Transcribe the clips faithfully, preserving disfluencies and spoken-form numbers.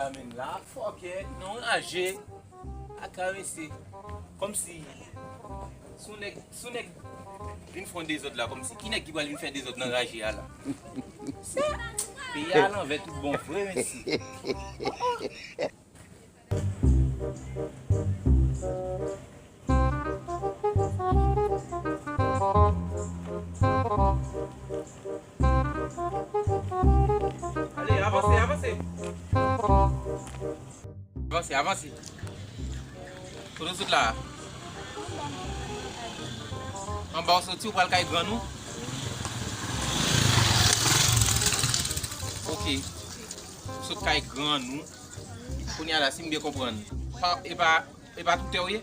Amèn la, fòkè, nan yon raje, a karese. Kòmsi, sou nèg, sou nèg vin fè yon dezòd la, kòmsi, ki nèg ki pral vin fè dezòd nan raje a la? Se peyi a alanvè tout bon vre, mesye. Ale, avanse, avanse. Avanse, avanse. Kote w sot la? Anba w soti, ou pral kay grann ou? Ok. Ou sot kay grann ou. Kounye a la, si m byen konprann, pa, e pa, e pa toutè w ye?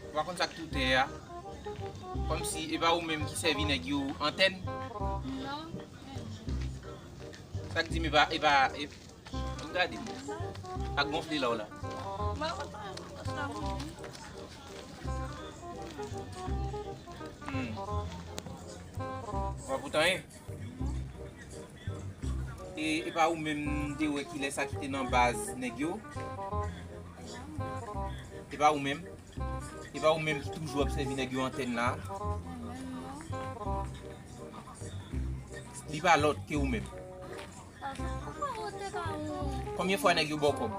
Ou pa konn sa k toutè a? Kòmsi e pa ou menm ki sèvi nèg yo antèn? Sa k di m e pa, e pa, e, ann gade. Sa k gonfle la w la? Hmm. Ou pa pote anyen? E, e pa ou menm m te wè kilè sa ki te nan baz nèg yo? E pa ou menm? E pa ou menm ki toujou ap sèvi nèg yo antèn la? Li pa lòt ke ou menm. Konbyen fwa nèg yo ba w kòb?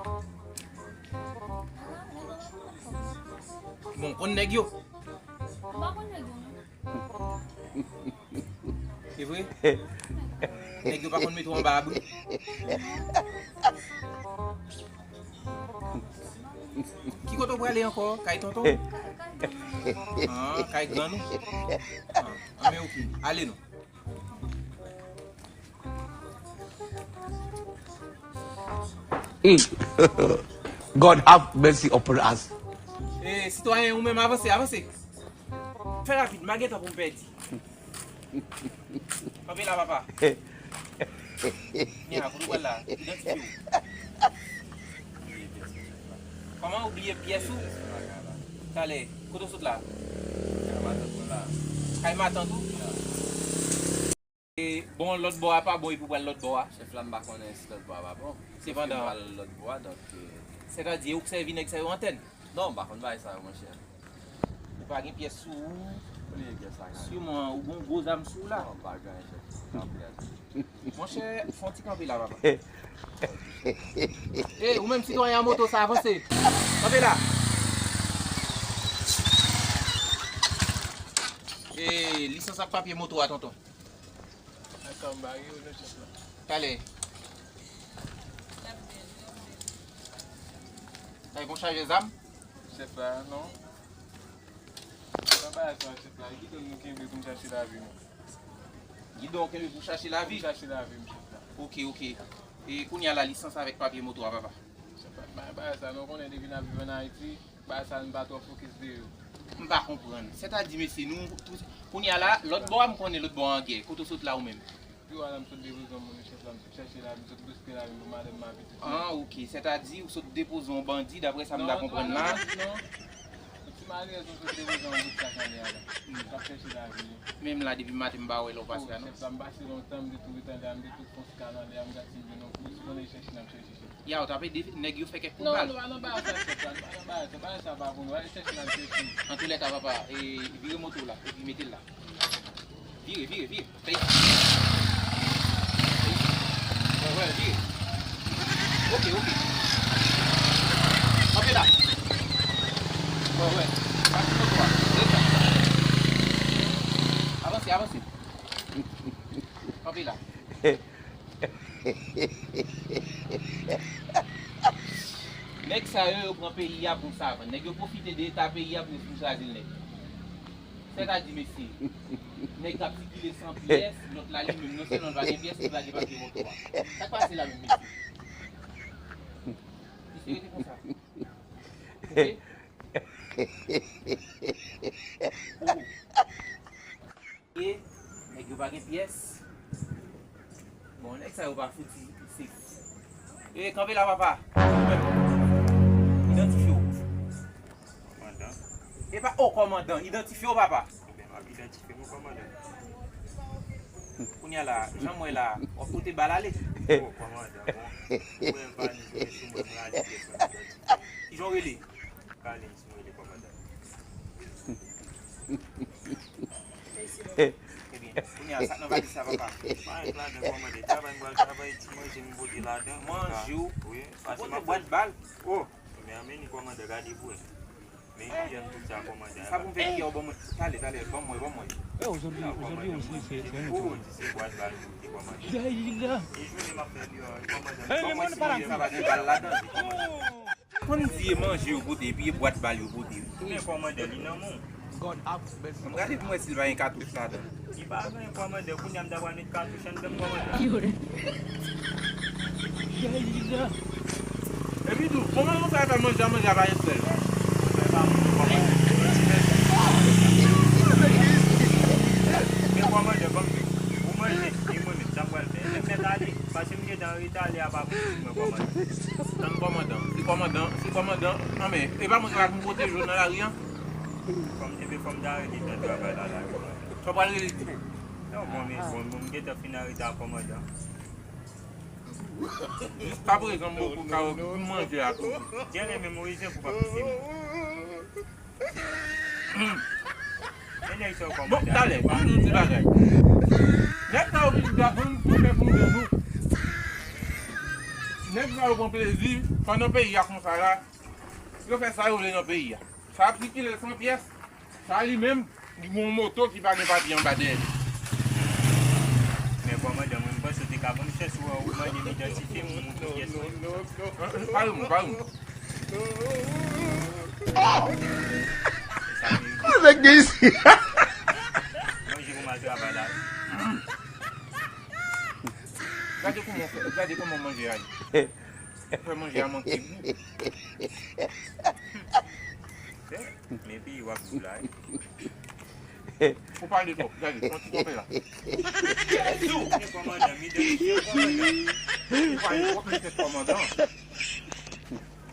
Bon, konn nèg yo? M pa konn nèg yo, non. Se vre? Nèg yo pa konn mete w anba abri? Ki kote w prale ankò? Kay tonton? Ah, kay grann ou? Ah, anben, ok. Ale non. Mm. God have mercy upon us. Eh, sitwayen, ou menm avanse, avanse. Fè rapid, m pa gen tan pou m pèdi. Kanpe la, papa. Nya, kote w pral la? Idantifye w. Kòman ou bliye pyès ou? Talè, kote w sot la? Kay matant ou? E, bon, lòt bò a pa bon, epi w pral lòt bò a? Chèf la, m pa konnen si lòt bò a pa bon. Sepandan, paske m pral lòt bò a, donk, e, sètadi, ou k sèvi nèg sa yo antèn? Non, m pa konn bagay sa yo, monchè. Ou pa gen pyès sou ou? Kote pyès la ka ye? Siman, ou gen yon gwo zam sou ou la? Non, m pa gen anyen, chèf. Kanpe a. Monchè, fè yon ti kanpe la, papa. Ey, ou menm sitwayen an moto sa, avanse. Kanpe la. Ey, lisans ak papye moto a, tonton. Ankò m bare yo, non, chèf la. Talè. Talè, bon chaje zam? Chèf la, non. Nan bagay sa, chèf la, gidon nou kenbe pou n chache lavi nou. Gidon w kenbe pou chache lavi? Pou chache lavi m, chèf la. Ok, ok. E kounye a la, lisans avèk papye moto a, papa? Chèf la, bagay, bagay sa, nou konnen depi n ap viv ann Ayiti, bagay sa, nou pa twò fokis de yo. M pa konprann. Sètadi, mesye, nou, tou, kounye a la, lòt bò a, m konnen lòt bò a an gè. Kote w sot la, ou menm? Pi w a la, m sot depoze yon moun, chèf la, m sot chèche lavi, m sot boustre lavi m pou madanm m ak pitit mwen. Ah, ok. Sètadi, ou sot depoze yon bandi, daprè sa m ta konprann la. Non, non, non, non. Yon ti malerèz, m sot depoze yon bout sa k anlè a la. M t ap chèche lavi m. Menm la, depi maten, m pa wè lè w pase a, non. Chèf la, m pase lontan, m te tou ret anlè a, m te tou fon sika nan lè a, m gad si m jwenn yon pous, konnen chèche n ap chèche, chèf. Ya, w t ap ede nèg yo fè kèk kout bal. Non, nou pa nan bagay sa, chèf la, nou pa nan bagay sa, bagay sa pa pou nou, ale chèche n ap chèche. Antoulèka, papa, e, vire moto w la, epi mete l la. Vire, vire, vire. Fè isi. Fè isi. Wè, wè, vire. Ok, ok. Kanpe la. Wè, wè. Pase moto a. Rete la. Avanse, avanse. Kanpe la. Nèg sa yo, yo pran peyi a pou savann. Nèg yo pwofite de eta peyi a pou yo vin kraze l nèt. Sètadi, mesye, nèg k ap sikile san pyès, lòt la li menm non sèlman l pa gen pyès, li pa gen papye moto a. Sa k pase la menm, mesye? Mesye, rete konsa. Ok? Ye, nèg yo pa gen pyès. Bon, nèg sa yo pa fouti, se, e, kanpe la, papa. Idantifye w. Kòmandan. E pa, o, kòmandan, idantifye w, papa. Ebyen, m ap idantifye m, kòmandan. Kounye a la, jan m wè la, w ap pote bal ale. Oh, kòmandan, bon. Ou wè valiz mwen sou mwen, m rale pyès mwen ladan. Kijan w rele? Kalens mwen rele, kòmandan. Ebyen, kounye a, sa k nan valiz sa, papa? Pa anyen k ladan, kòmandan. Travay, m pral travay, ti manje m pote ladan. Manje w? Wi, pase m ap bwat bal. Oh, men anmeni, kòmandan, gade pou wè. Men kiyè m tout sa, kòmandan. Sa pou m fè kiyè w ban mwen? Talè, talè, ban mwen, ban mwen. Eh, aujourd'hui, aujourd'hui aussi, c'est, c'est un autre jour. Ou di se bwat bal pote, kòmandan. Jahillah. E jounen m ap fè deyò a, kòmandan. Eh, ban mwen si manje sa pa gen bal ladan, kòmandan. Konn di e manje yo pote, epi e bwat bal yo pote. Men kòmandan, li nan men w. God have mercy. M gade pou m wè si l pa gen katouch ladan. Li pa gen, kòmandan, kounye a m ta pral met katouch anndan m, kòmandan. Jahillah. Epi tou, kòman nou fè fè manje a, manje a pa gen sèl? Men kòmandan, ban m di, ou manje, e mwen menm, sa m pral fè. Lè m fèt ale, pase m gentan anreta, lè a pa bon pou mwen, kòmandan. Tann kòmandan, se kòmandan, se kòmandan, anben, e pa mwen ki pa pou m pwoteje w nan lari a? Fò m, ebyen, fò m ta rete nan travay la, la, kòmandan. Sa w pral rele di? Non, bon, men, bon, bon, m gentan fin anreta, kòmandan. Jiskaprezan, m poko ka wè pou manje a tou. Dyane memorize pou pa pase m. Men nèg sa yo kòmandan. Bon, talè, ban m di yon ti bagay. Nèg sa yo ki t ap vann pou fè pou nou. Nèg sa yo pran plezi pandan peyi a konsa la. Yo fè sa yo vle nan peyi a. Sa ap sikile san pyès. Sa li menm, li gen yon moto ki pa gen papye anba dèyè li. Men kòmandan, mwen, m panse w te ka ban m chans ou, ou mande m idantifye m, ou montre pyès mwen. Pare mwen, pare mwen. Sa merite. Manje pou m al travay la. Gade kòman, gade kòman manje a ye. Fè manje a manke gou. Men peyi w ap viv la, wi. Ou pale twòp, gade, fè yon ti kanpe la. Jezi! Men kòmandan, m idantifye w, kòmandan. Ou pale twòp, men se kòmandan.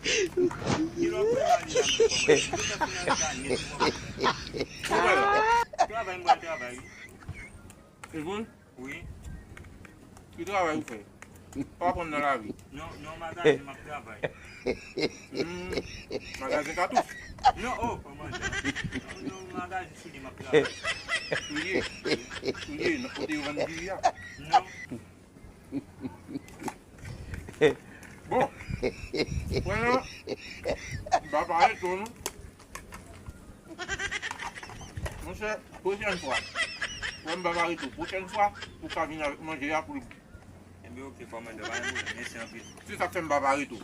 Ki lè w pral ale la menm, kòmandan? M gentan fin anreta nèt, kòmandan. Ou pral la? Travay, m pral travay, wi. Se vre? Wi. Ki travay ou fè? Ou aprann nan lavi? Non, non, magazen m ap travay. Hmm, magazen katouch? Non, oh, kòmandan. Non, non, magazen soulye m ap travay. Soulye? Soulye, nan kote yo vann diri a? Non. Bon, prè la, m pa pale twò non. Monchè, pwochèn fwa, wè m pa pare tou. Pwochèn fwa, ou ka vin avèk manje a pou l bon. Enben, oke, kòmandan, pa gen pwoblèm. Mèsi anpil. Se sa k fè m pa pare tou.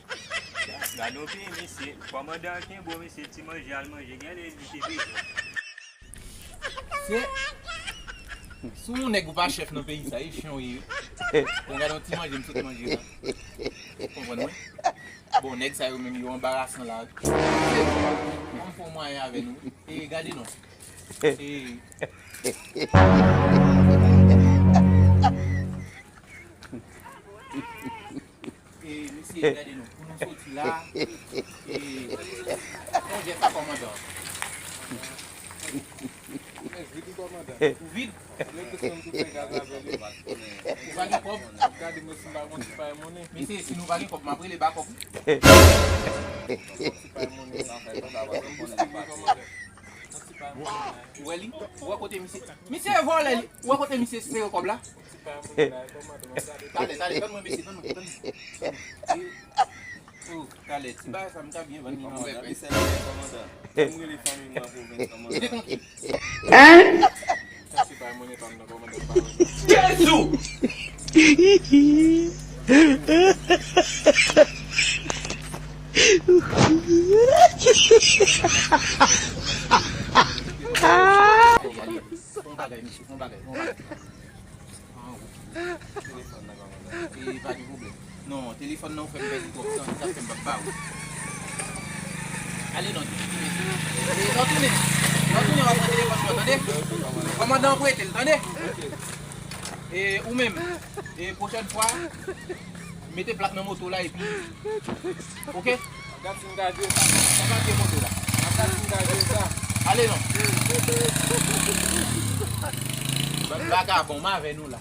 Gade yon peyi, mesye. Kòmandan an kenbe w, mesye, ti manje al manje. Gen lè li te bezwen. Se, si w yon nèg ou pa chèf nan peyi sa, e chen w ye. Bon, gade yon ti manje, m sot manje la. Ou konprann mwen? Bon, nèg sa yo menm, yo anbarasan la. Kòm fè yon mwayen avè nou. E gade non. E, e, mesye, gade non. Pou nou soti la, e, konjè sa kòmandan. Ou vid? Ou pa gen kòb? Mesye, si nou pa gen kòb, m ap rele bakòp wi. Ou wè li? Ou wè kote misye? Misye vòlè li. Ou wè kote misye sere kòb la? Talè, talè, tann mwen, mesye, tann mwen, tann mwen. Oh, talè, ti bagay sa, m ta byen vann li nan bèbè. Li sèl mwen, kòmandan. Fè m rele fanmi m nan pwovens, kòmandan. Rete trankil. Hein? Sa se pa monnen pa m nan, kòmandan, pa wè. Jezi! Fè yon bagay, mesye, fè yon bagay, fè yon bagay. An, ok. Telefòn nan, kòmandan. E, pa gen pwoblèm. Non, telefòn nan ou fè m pèdi twòp tan, sa fè m p ap ba ou. Ale non, ti mesye. E, lè w tounen, lè w tounen, w ap pran telefòn mwen, tande? Kòmandan an prete l, tande? E, ou menm, e, pwochèn fwa, mete plak nan moto la epi, oke? Gad si m ka jwe sa. Sa pa vye moto la. Gad si m ka jwe sa. Ale non. Vagabon, m avè nou la.